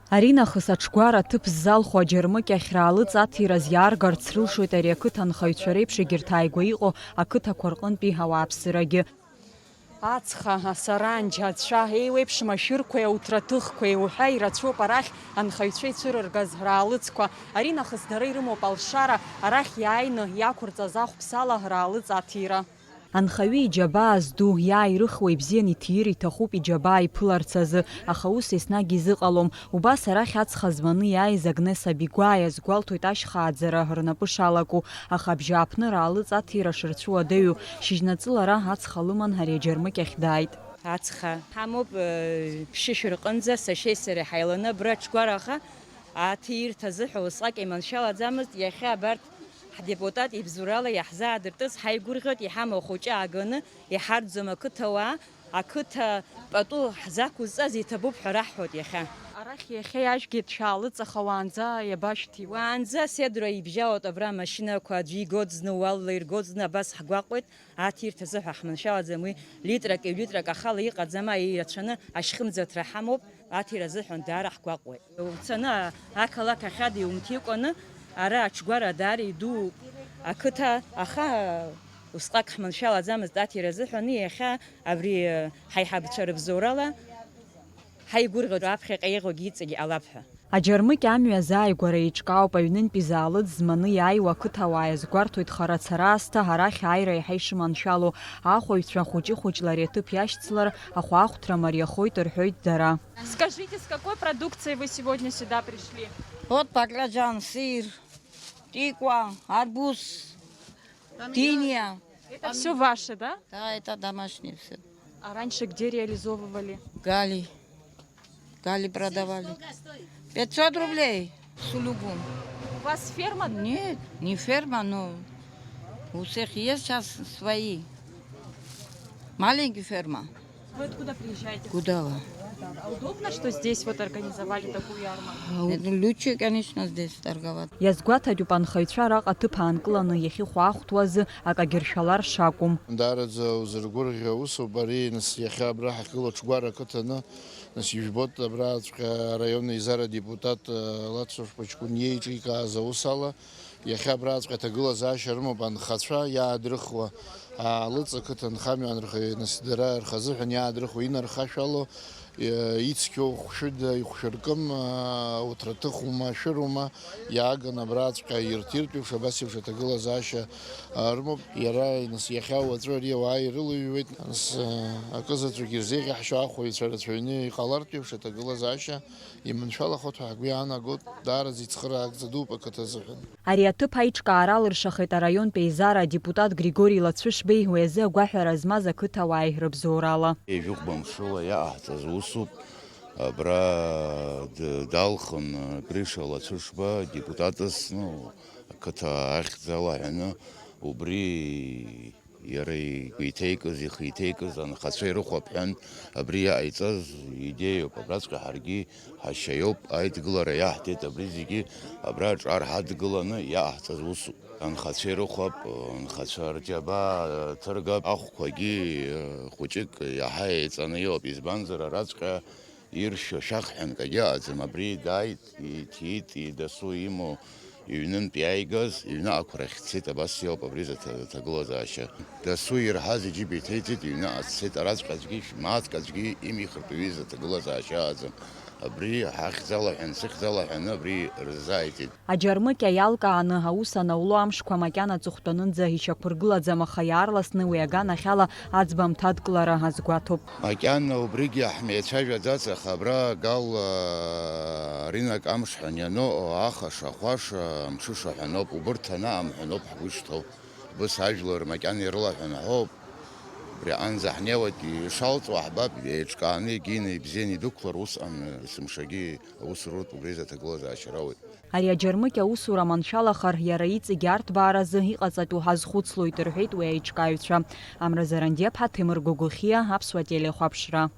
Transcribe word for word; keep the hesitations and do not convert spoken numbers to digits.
Аринахыс аҽгәара аҭыԥ ззалху аџьармыкьахь раалыҵ аҭираз иааргарц рылшоит ари ақыҭа анхаҩцәа реиԥш егьырҭ ааигәа иҟоу ақыҭақәа рҟынтәи ауааԥсырагьы. Ацха, асаранџь, ацәа, еиуеиԥшым ашәырқәеи ауҭраҭыхқәеи уҳәа ирацәоуп арахь анхаҩцәа ицәырыргаз раалыҵқәа. Аринахыс дара ирымоуп алшара, арахь иааины иақәырҵаз ахәԥсала раалыҵ аҭира. Анхаҩы иџьабаа зду, иааирыхуа ибзиан иҭир иҭахуп иџьабаа иԥыларц азы, аха ус еснагь изыҟалом. Убас арахь ацха зманы иааиз Агнеса Бигәаа иазгәалҭоит ашьха ааӡара рнапы шалаку, аха абжьааԥны раалыҵ аҭира шырцәуадаҩу. Шьыжьнаҵы лара ацха лыман ари аџьармыкьахь дааит. Ацха ҳамоуп, э, ԥшьышә рҟынӡа сашьеи сареи ҳаиланы абра аҽгәараха аҭирҭа азыҳәа усҟак иманшәалаӡамызт, иахьа абарҭ ҳдепутат ибзоурала иаҳзаадыртыз ҳаигәырӷьоит, иҳамоу ахәыҷы ааганы иҳарӡом ақыҭауаа, ақыҭа пату ҳзақәызҵаз иҭабуп ҳәа раҳҳәоит иахьа. Арахь иахьа иажәгеит шәаалыҵ, аха уаанӡа иабашәҭиуа? Уаанӡа седра ибжьалоит абра амашьынақәа аӡәы игоит зны, уалла иргоит зны, абас ҳгәаҟуеит. Аҭирҭа азыҳәа ҳманшәалаӡам, уи литрак, ҩ-литрак ахала иҟаӡам, ирацәаны ашьхымӡаҭра ҳамоуп, аҭира азыҳәан даара ҳгәаҟуеит. Уцаны ақалақь ахьада иумҭикәаны, ара аҽгәара даара идууп ақыҭа, аха усҟак ҳманшәалаӡамызт аҭира азыҳәан, иахьа абри ҳаиҳабацәа рыбзоурала ҳаигәырӷьоит, аԥхьаҟа иҟоугьы иҵегь иҟалап ҳәа. Аџьармыкьа амҩа азааигәара еиҿкаауп, аҩнынтә изаалыҵ зманы иааиуа ақыҭауаа иазгәарҭоит хара ацара аасҭа арахь ааира еиҳа ишыманшәало, ахәаҩцәа хәыҷы-хәыҷла ари аҭыԥ иашьцылар ахәаахәҭра мариахоит рҳәоит дара. Скажите, с какой продукцией вы сегодня сюда пришли? Вот баклажан, сыр, тиква, арбуз, диния. Это все ваше, да? Да, это домашнее все. А раньше где реализовывали? Гали. Гали продавали. Пятьсот рублей сулугун. У вас ферма? Нет, не ферма, но у всех есть сейчас свои. Маленькая ферма. Вы откуда приезжаете? Кудава. А удобно, что здесь вот организовали такую ярмарку? А, у- Это лучше, конечно, здесь торговать. Иазгәаҭатәуп анхаҩцәа араҟа аҭыԥ аанкыланы иахьыхәаахәҭуа азы акагьы ршәалар шакәым. Даараӡа узыргәырӷьо усуп ари, нас, иахьа абра ҳахьгылоу аҽгәара ақыҭаны, нас, ижәбоит, абраҵәҟьа араион еизара адепутат, э, Лацо Шәпаҷкәын иеиҿикааз аус ала, иахьа абраҵәҟьа аҭагылазаашьа рымоуп анхацәа иаадрыхуа, Аалыҵ ақыҭа нхамҩа анырхаҩы, нас, дара рхазыҳәан иаадрыхуа инархашәало, э, ицқьоу хәшәыда ихәшәыркым, э, уҭраҭыхума, шәырума, иааган абраҵәҟьа ирҭиртә еиԥш, абас еиԥш аҭагылазаашьа, э, рымоуп. Иара, нас, иахьа уаҵәы ари ауаа ирылыҩуеит, нас, э, акызаҵәык ирзеиӷьаҳшьо ахәаҩцәа рацәаҩны иҟалартә еиԥш аҭагылазаашьа иманшәалахоит ҳәа ҳгәы иаанагоит, даараӡа ицхыраагӡа дууп ақыҭа азыҳәан. Ари аҭыԥ аиҿкаара алыршахеит араионтә еизара адепутат Григори Лацәышбеи, уи азы агәаҳәара змаз ақыҭауааи рыбзоурала. Ҩажәихәба мшыла иаҟаҳҵаз усуп. Абра д-, далхын Гриша Лацәышба, депутатс, ну, ақыҭа ахьӡ алаҳәаны, убри Иара игәеиҭеикыз, ихы иҭеикыз анхацәа ирыхәаԥҳәын, абри иҟаиҵаз идеиоуп, абраҵәҟьа ҳаргьы ҳашьаиоуп, аидгылара иаҳҭеит, абри зегьы абра аҿар ҳадгыланы иаҟаҳҵаз усуп. Анхацәа ирыхәап, анхацәа рџьабаа ҭыргап, ахәқәагьы, хәыҷык иаҳа еиҵаны иҟоуп, избанзар, араҵәҟьа Иршәо шәахҳәанкагьы ыҟаӡам, абри дааит, иҭиит, дасу имоу иҩнынтә иааигаз, иҩны ақәра ахь дцеит, абас иоуп абри изы аҭа-, аҭагылазаашьа. Дасу ирҳаз иџьыба иҭеиҵеит, иҩныҟа дцеит, араҵәҟьа аӡәгьы, мааҭк аӡәгьы имихыртә ҩыза аҭагылазаашьа ыҟаӡам. Абри ҳахьӡ алаҳәан, сыхьӡ алаҳәаны абри рзааиҵеит. Аџьармыкьа иалкааны аус анауло амшқәа макьана аҵыхәтәанынӡа ишьақәыргылаӡам, аха иаарласны уи аганахьала аӡбамҭа адкылара азгәаҭоуп. Макьана убригьы ҳмеицәажәаӡац, аха абра Гал, а, ринак амш ҳәа иану, ахаша, ахәаша, амҽыша ҳәа ноуп, убырҭ анаамҳәа ноуп ҳгәы ишҭоу. Убыс ажәлар макьана ирылаҳәаны ҳоуп. Убри аҟынӡа ҳнеиуеит, ишалҵуа ҳбап, еиҿкааны, егьины, ибзианы идәықәлар усҟан, есымшагьы аус руртә убри изы аҭагылазаашьа роуеит. Ари аџьармыкьа аусура маншәалахар, иара иҵегь арҭбааразы иҟаҵатәу ҳазхәыцлоит, рҳәеит уи аиҿкааҩцәа. Амра Зарандиаԥҳа, Ҭемыр Гогохиа, Аԥсуа телехәаԥшра.